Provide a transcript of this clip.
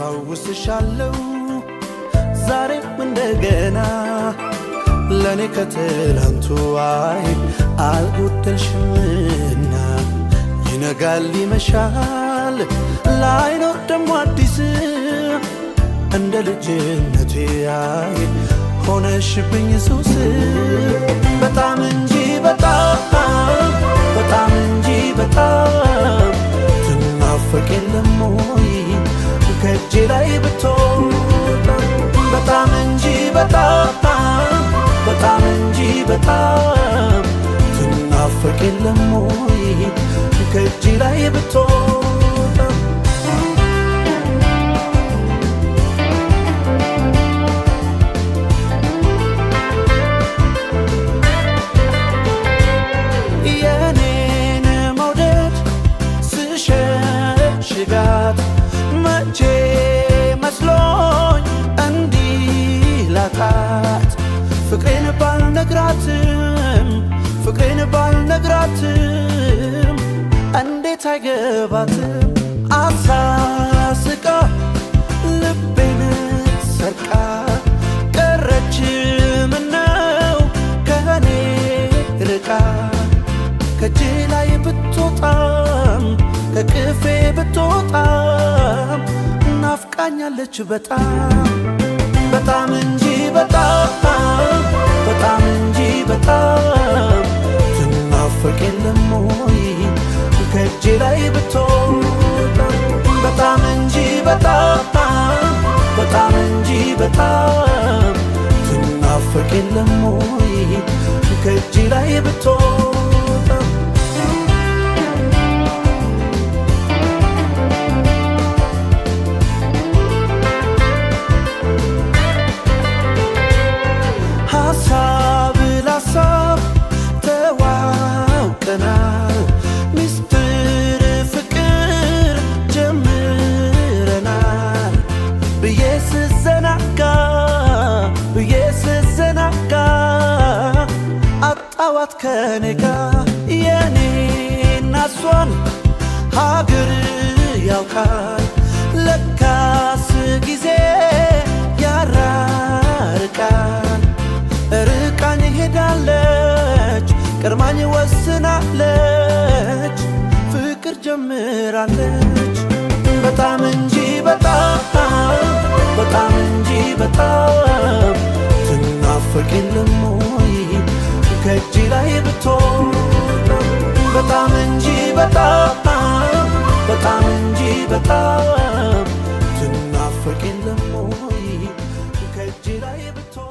አስታውስሻለሁ ዛሬም እንደገና ለኔ ከትላንቱ አይ አልጎደልሽምና ይነጋል ይመሻል ላይኖር ደሞ አዲስ እንደ ልጅነቴ አይ ሆነሽብኝ ሱስ በጣም እንጂ በጣም በጣም እንጂ በጣም ትናፈቅ የለም ወይ ከእጄ ላይ ብትወጣ በጣም እንጂ በጣም በጣም እንጂ በጣም ትናፈቅ የለም ወይ ከእጄ ላይ ብትወጣ። የኔን መውደድ ስሸሽጋት መቼ መስሎኝ እንዲህ ላጣት ፍቅሬን ባልነግራትም ፍቅሬን ባልነግራትም እንዴት አይገባትም አሳስቃ ልቤን ሰርቃ ቀረች ምነው ከኔ ርቃ ከእጄ ላይ ብትወጣም ከቅፌ ብትወጣም ናፍቃኛለች በጣም በጣም እንጂ በጣም በጣም እንጂ በጣም ትናፈቅ የለም ወይ ከእጄ ላይ ብትወጣ በጣም እንጂ በጣም በጣም እንጂ በጣም ትናፈቅ የለም ወይ ከእጄ ላይ ብትወጣ። ሀሳብ ለሀሳብ ተዋውቀናል ሚስጥር ፍቅር ጀምረናል ብዬ ስዘናጋ ብዬ ስዘናጋ አጣዋት ከኔ ጋ የኔና እሷን ሀገር ያውቃል ለካስ ጊዜ ያራርቃል ርቃኝ ሄዳለች ቀድማኝ ወስናለች ፍቅር ጀምራለች በጣም እንጂ በጣም በጣም እንጂ በጣም ትናፈቅ የለም ወይ ከእጄ ላይ ብትወጣ በጣም እንጂ በጣም በጣም እንጂ በጣም ትናፈቅ የለም ወይ ከእጄ ላይ ብትወጣ።